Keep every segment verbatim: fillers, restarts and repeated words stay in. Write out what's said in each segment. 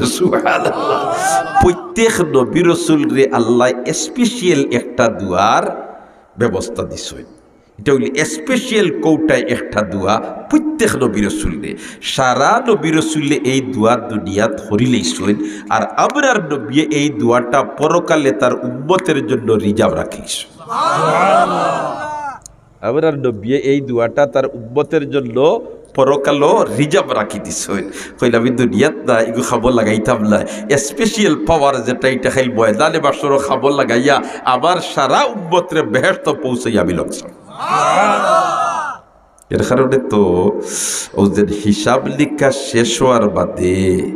সুবহানাল্লাহ। প্রত্যেক নবী রসুলরে আল্লায় special একটা দোয়ার ব্যবস্থা দিছইন। ইটা অইল special কোটায় একটা দোয়া প্রত্যেক নবী রসুলরে। সারা নবী রসুলে এই দোয়া দুনিয়াত করিলাইছইন, আর আমরার নবিয়ে এই দোয়াটা পরকালে তার উম্মতের জন্য reserve রাখিলাইছইন। আমরার নবিয়ে এই দোয়াটা তার উম্মতের জন্য পরকালও reserve রাখি দিছইন। কইলা, "আমি দুনিয়াত না, ইগু কামো লাগাইতাম না।" Special power যেটা, ইটা খালি ময়দানে মাহশরো কামো লাগাইয়া আমার সারা উম্মতরে বেহেশতো পৌঁছাইয়া আমি লইছি। এর কারণে তো অউ যে হিসাব নিকাশ শেষ অওয়ার বাদে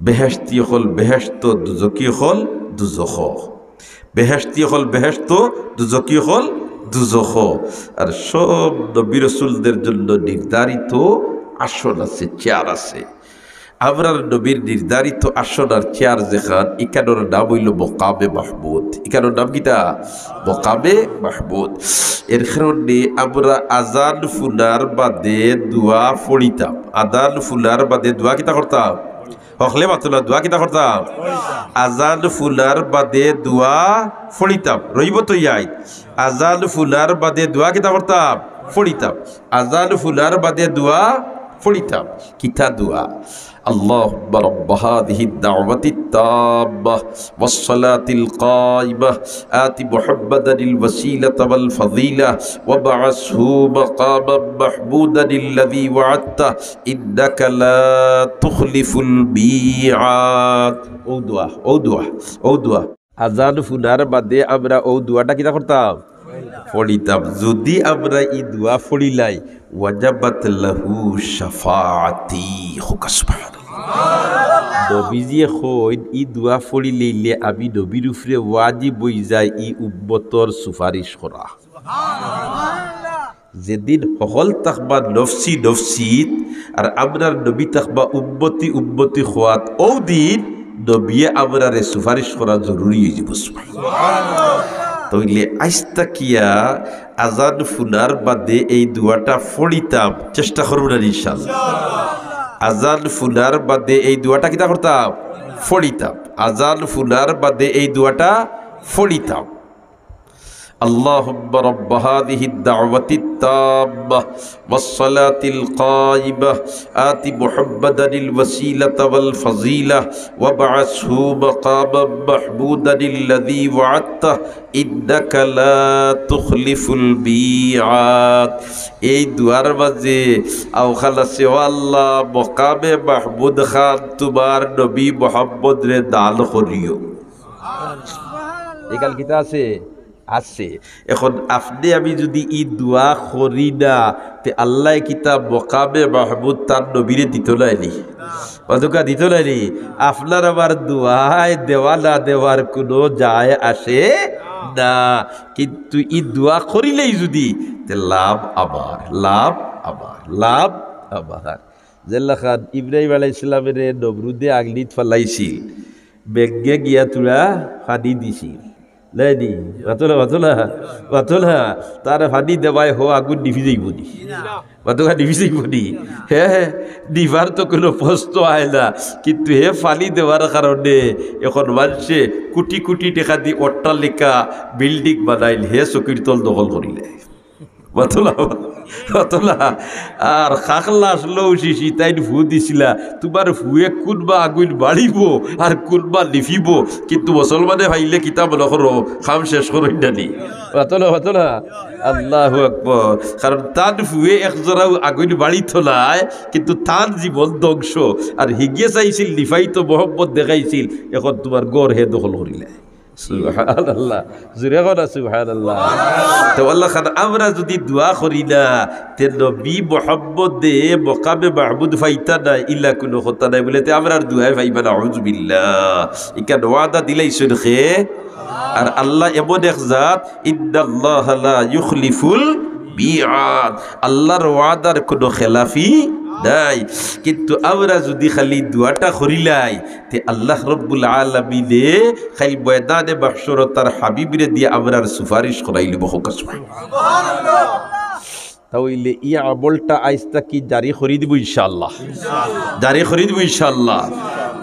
বেহেশতি অকল বেহেশতো, দুজখি অকল দুজখো। বেহেশতি অকল বেহেশতো, দুজখি অকল দুজখো। আর সব নবী রসুলদের জন্য নির্ধারিত আসন আছে, চেয়ার আছে। আমরার নবীর নির্ধারিত আসন আর চেয়ার যেখান, ইখানর নাম অইল মকামে মাহমুদ। ইখানর নাম কিতা? মকামে মাহমুদ। এর কারণে আমরা আজান হুনার বাদে দোয়া পড়িতাম। আজান হুনার বাদে দোয়া কিতা করতাম? হকলে মাতলা, দোয়া কিতা করতাম? আজান হুনার বাদে দোয়া পড়িতাম। রইব তো ইয়াদ। আজান হুনার বাদে দোয়া কিতা করতাম? পড়িতাম। আজান হুনার বাদে দোয়া পড়িতাম। কিতা দোয়া? اللهم رب هذه الدعوة التامة والصلاة القائمة آت محمدا الوسيلة والفضيلة وابعثه مقاما محمودا الذي وعدته إنك لا تخلف الميعاد. অউ দোয়া, অউ দোয়া, অউ দোয়া। আজান হুনার বাদে আমরা অউ দোয়াটা কিতা করতাম? পড়িতাম। যুদি আমরা ই দোয়া পড়িলাই, ওয়াজাবাত লাহু শাফাআতি। কউক্কা সুবহানাল্লাহ। নবীজিয়ে কইন, ই দোয়া পড়িলাইলে আমি নবীর উপরে ওয়াজিব অইযায় ই উম্মতর সুপারিশ করা। যেদিন হকল থাকবা নফসি নফসিত, আর আমরার নবী থাকবা উম্মতি উম্মতি কওয়াত, অউ দিন নবিয়ে আমরারে সুপারিশ করা জরুরি অইযিবো। সুবহানাল্লাহ। তাইলে আইজ থাকিয়া আজান হুনার বাদে এই দোয়াটা পড়িতাম, চেষ্টা করমু না ইনশাআল্লাহ? আজান হুনার বাদে এই দোয়াটা কিতা করতাম? পড়িতাম। আজান হুনার বাদে এই দোয়াটা পড়িতাম। اللهم رب هذه الدعوة التامة والصلاة القائمة آت محمدا الوسيلة والفضيلة وابعثه مقاما محمودا الذي وعدته إنك لا تخلف الميعاد. এই দোয়ার মাঝে অউখান আছে, "ও আল্লাহ, মকামে মাহমুদ খান তুমার নবী মোহাম্মদরে দান করিও।" ইখান কিতা আছে? আছে। এখন আপনে আমি যুদি ই দোয়া করি না, তে আল্লায় কিতা মকামে মাহমুদ তান নবীরে দিতো নায়নি? মাতউক্কা, দিতো নায়নি? আপনার আমার দোয়ায় দেওয়া না দেওয়ার কুনু যায় আসে না। কিন্তু ই দোয়া করিলাই যুদি, তে লাভ আমার, লাভ আমার, লাভ আমার। যেলাখান ইব্রাহিম আলাইহিস সালামরে নমরুদে আগুইত ফালাইছিল, বেগে গিয়া থুড়া পানি দিছিল। নায়নি? মাতো না, মাতো না, মাতো না। তারে পানি দেওয়ায় হো আগুইন নিভি যাইবো নি? মাতউক্কা, নিভি যাইবো নি? হে, হে, নিভার তো কুনু প্রশ্ন আয় না। কিন্তু হে পানি দেওয়ার কারণে এখন মানষে কুটি কুটি টেকা দি অট্টালিকা, building বানাইল, হে চকির তল দখল করিলে। মাতো না, মাতো না। আর খাকলা আসলো শিশি, তাইন ফু দিছিলা। তুমার ফুয়ে কুনবা আগুইন বাড়িবো আর কুনবা নিভিবো, কিন্তু মুসলমানে পাইলে কিতা মনো করো, কাম শেষ করইন না নি? মাতো না, মাতো না। আল্লাহু আকবার। কারণ তান ফুয়ে এক জরাও আগুইন বাড়িতো নায়, কিন্তু তান জীবন ধ্বংস। আর হিগে চাইছিল, নিভাইতো মহব্বত দেখাইছিল, এখন তুমার ঘর হে দখল করিলে। সুবহানাল্লাহ। জুরে কও না সুবহানাল্লাহ। তে আল্লাহ খান আমরা যুদি দোয়া করি না, তে নবী মোহাম্মদে মকামে মাহমুদ পাইতা না, ইলা কুনু কথা নাই বুলে, তে আমরার দোয়ায় পাইবা না, আউযুবিল্লাহ। ইখান ওয়াদা দিলাইছইন কে? আর আল্লাহ এমন এক জাত, ইন্নাল্লাহা লা ইউখলিফুল মিআদ। আল্লাহর ওয়াদার কুনু খেলাফি নাই। কিন্তু আমরা যুদি খালি দোয়াটা করিলাই, তে আল্লাহ রব্বুল আলামিনে খালি ময়দানে মাহশরো তার হাবিবরে দিয়া আমরার সুপারিশ করাইলিবো। কউক্কা সুবহানাল্লাহ। তাইলে ই আমলটা আইজ থাকি জারি করি দিমু ইনশাআল্লাহ। জারি করি দিমু ইনশাআল্লাহ।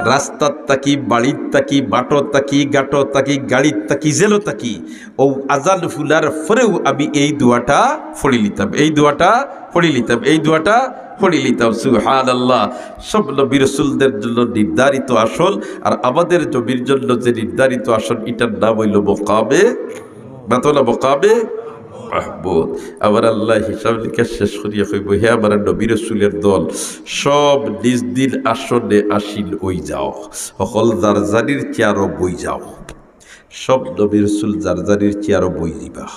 রাস্তাত থাকি, বাড়িত থাকি, মাঠো থাকি, ঘাটো থাকি, গাড়িত থাকি, জেলো থাকি, অউ আজান হুনার পরেউ আমি এই দোয়াটা পড়িলিতাম, এই দোয়াটা পড়িলিতাম, এই দোয়াটা পড়িলিতাম। সুবহানাল্লাহ। সব নবী রাসূলদের জন্য নির্ধারিত আসন, আর আমাদের নবীর জন্য যে নির্ধারিত আসন, ইটার নাম অইলো মকামে, মাতো না, মকামে মাহমুদ। আমার আল্লায় হিসাব নিকাশ শেষ করিয়া কইবো, "হে আমার নবী রাসূলের দল, সব নিজ নিজ আসনে আসীন অই যাও, হকল যার যারির চেয়ারো বই যাও।" সব নবী রাসূল যার যারির চেয়ারো বই যিবা।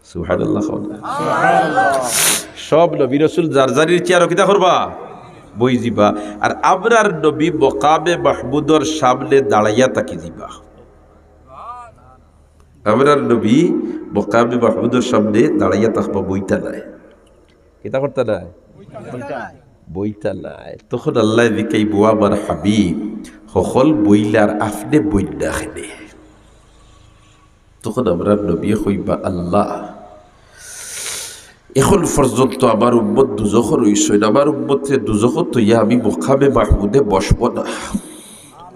সুবহানাল্লাহ কও না? সব নবী রাসূল যার যারির চেয়ারো কিতা করবা? বই যিবা। আর আমরার নবী মকামে মাহমুদর সামনে দাঁড়াইয়া থাকি যিবা। আমরার নবী মকামে মাহমুদর সামনে দাঁড়াইয়া থাকবা, বইতা নায়। কিতা করতা নায়? বইতা নায়। তখন আল্লায় জিকাইবো, "আমার হাবিব, হকল বইলার, আপনে বইন না কেনে?" তখন আমরার নবীয়ে কইবা, "আল্লাহ, এখন পর্যন্ত আমার উম্মত দুজখো রইছইন, আমার উম্মতরে দুজখো থইয়া আমি মকামে মাহমুদে বসবো না।"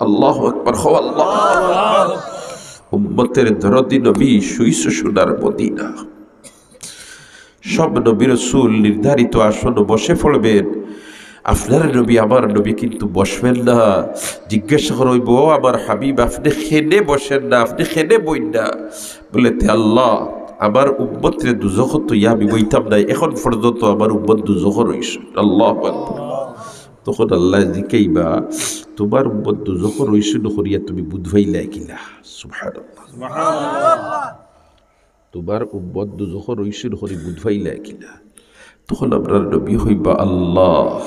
আল্লাহু আকবার, কও আল্লাহ। উম্মতের দরদি নবী, শুইছো সোনার মদিনা। সব নবী রাসূল নির্ধারিত আসনো বসে পড়বেন, আপনার নবী, আমার নবী কিন্তু বসবেন না। জিজ্ঞাসা করা অইবো, "ও আমার হাবিব, আপনে কেনে বসেন না, আপনে কেনে বইন না?" বলে, "তে আল্লাহ, আমার উম্মতরে দুজখো থইয়া আমি বইতাম নায়, এখন পর্যন্ত আমার উম্মত দুজখো রইছইন।" আল্লাহু আকবার। তখন আল্লায় জিকাইবা, "তুমার উম্মত দুজখো রইছইন করিয়া তুমি বুঝ পাইলায় কিলা?" সুবহানাল্লাহ। তুমার উম্মত দুজখো রইছইন করি বুঝ পাইলায় কিলা? তখন আমরার নবী কইবা, "আল্লাহ,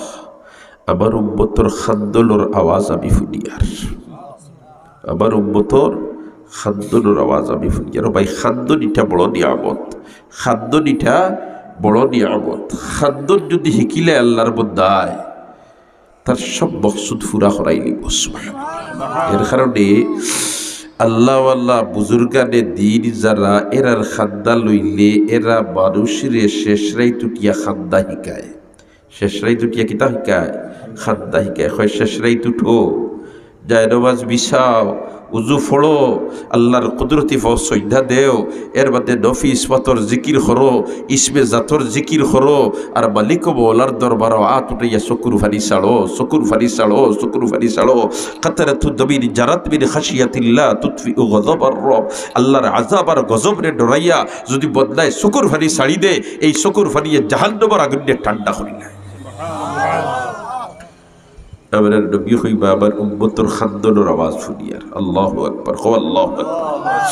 আমার উম্মতর কান্দনর আওয়াজ আমি হুনিয়ার, আমার উম্মতর কান্দনর আওয়াজ আমি হুনিয়ার।" ও ভাই, কান্দন ইটা বড় নিয়ামত, কান্দন ইটা বড় নিয়ামত। কান্দন যুদি হিকিলে আল্লাহর বন্দায়, তার সব মকসুদ পুরা করাইলিবো। সুবহানাল্লাহ। এর কারণে আল্লাহওয়ালা বুজুর্গানে দিন যারা, এরার কান্দা লইলে এরা মানুষরে শেষ রাইত উঠিয়া কান্দা হিকায়। শেষ রাইত উঠিয়া কিতা হিকায়? কান্দা হিকায়। কয়, "শেষ রাইত উঠো, জায়নামাজ বিছাও, উজু পড়ো, আল্লাহর কুদরতি পাও সইজদা দেও, এর বাদে নফি ইসমাতর জিকির করো, ইসমে জাতর জিকির করো, আর মালিক ও মওলার দরবারো আত উঠাইয়া চকুর পানি ছাড়ো, চকুর পানি ছাড়ো, চকুর পানি ছাড়ো।" কাতরাতু দামিন জারাত মিন খাশিয়াতিল্লাহ তুতফিউ গযবার রব। আল্লাহর আযাব আর গজবরে ডরাইয়া যুদি বন্দায় চকুর পানি ছাড়ি দে, এই চকুর পানিয়ে জাহান্নামর আগুনরে ঠান্ডা করি নেয়। আমরার নবী কইবা, "আমার উম্মতর কান্দনর আওয়াজ হুনিয়ার।" আল্লাহু আকবার, কও আল্লাহু আকবার।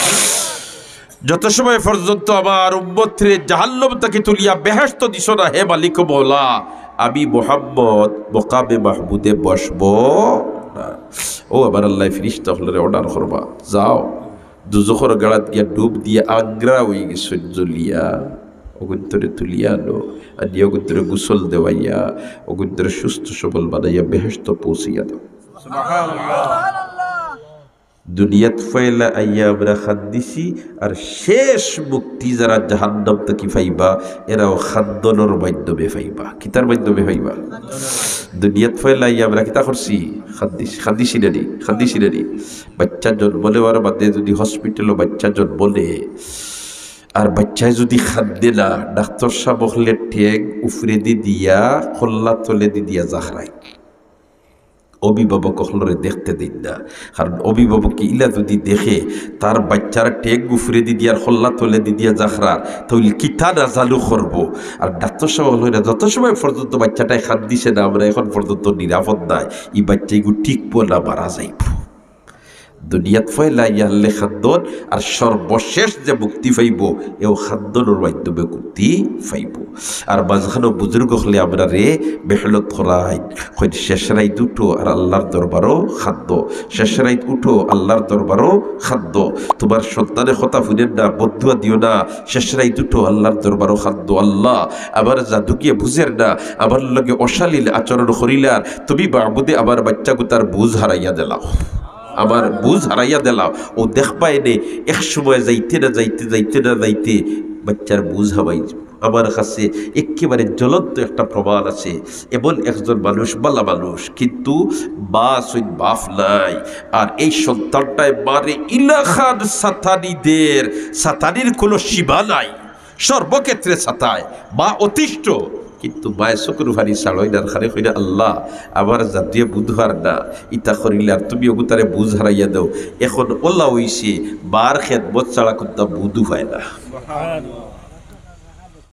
যত সময় পর্যন্ত আমার উম্মতরে জাহান্নাম থাকি তুলিয়া বেহেশতো দিছো না, হে মালিক ও মওলা, আমি মুহাম্মদ মকামে মাহমুদে বসবো না। ও আমার আল্লাহ, ফিরিস্তা অকলরে order করবা, "যাও, দুজখর গাড়াত গিয়া ডুব দিয়া আগ্রা অইগেছইন জ্বলিয়া, অগুইন্তরে তুলিয়া আনো, আনিয়া অগুইন্তরে গোসল দেওয়াইয়া, অগুইন্তরে সুস্থ সবল বানাইয়া বেহেশতো পৌঁছাইয়া দেও।" দুনিয়াত পয়লা আইয়া আমরা কান্দিছি, আর শেষ মুক্তি যারা জাহান্নাম থাকি পাইবা, এরাও কান্দনর মাধ্যমে পাইবা। কিতার মাধ্যমে পাইবা? দুনিয়াত পয়লা আইয়া আমরা কিতা করছি? কান্দিছি, কান্দিছি না নি? কান্দিছি না নি? বাচ্চা জন্ম নেওয়ার বাদে যুদি hospital-ও বাচ্চা জন্ম নেয়, আর বাচ্চায় যুদি কান্দে না, ডাক্তর সাব অকলে ঠেং উপরেদি দিয়া, কল্লা তলেদি দিয়া জাখরায়। অভিভাবক অকলরে দেখতে দেইন না, কারণ অভিভাবকে ইলা যুদি দেখে, তার বাচ্চার ঠেং উপরেদি দিয়ার কল্লা তলেদি দিয়া জাখরার, তে অইলে কিতা না জানু করবো। আর ডাক্তর সাব অকলরে, যত সময় পর্যন্ত বাচ্চাটায় কান্দিছে না, আমরা এখন পর্যন্ত নিরাপদ নায়, ই বাচ্চাইগু টিকবো না মারা যাইবো। দুনিয়াত পয়লা আইয়া হারলে কান্দন, আর সর্বশেষ যে মুক্তি পাইবো, এও কান্দনর মাধ্যমে মুক্তি পাইবো। আর মাঝখানো বুজুর্গ অকলে আমরারে মেহনত করাইন, কইন, "শেষ রাইত উঠো আর আল্লাহর দরবারো কান্দো, শেষ রাইত উঠো আল্লাহর দরবারো কান্দো।" তুমার সন্তানে কথা হুনের না, বদদুয়া দিও না, শেষ রাইত উঠো আল্লাহর দরবারো কান্দো। "আল্লাহ, আমার জাদুকিয়ে বুঝের না, আমার লগে অশালীন আচরণ করিলার, তুমি মাবুদে আমার বাচ্চাগুতার বুঝ হারাইয়া দিলাও।" আমার বুঝ হারাইয়া দিলাও। অউ দেখবায় নে, এক সময় যাইতে না যাইতে, যাইতে না যাইতে, বাচ্চার বুঝ হামাই যাইবো। আমার কাছে একেবারে জ্বলন্ত একটা প্রমাণ আছে। এমন একজন মানুষ, বালা মানুষ, কিন্তু মা সইন বাপ নাই। আর এই সন্তানটায় মারে ইলাখান সাতানি দের, সাতানির কোনো সীমা নাই, সর্বক্ষেত্রে সাতায়। মা অতিষ্ঠ, কিন্তু মায়ে চকুর পানি ছাড়ইন না, আর খালি কইরা, "আল্লাহ, আমার জাতিয়ে বুঝ পার না, ইতা করিলে আর তুমি অগুতারে বুঝ হারাইয়া দেও।" এখন অলা অইছে, মার খেদমত ছাড়া কুন্তা বুঝ পায় না।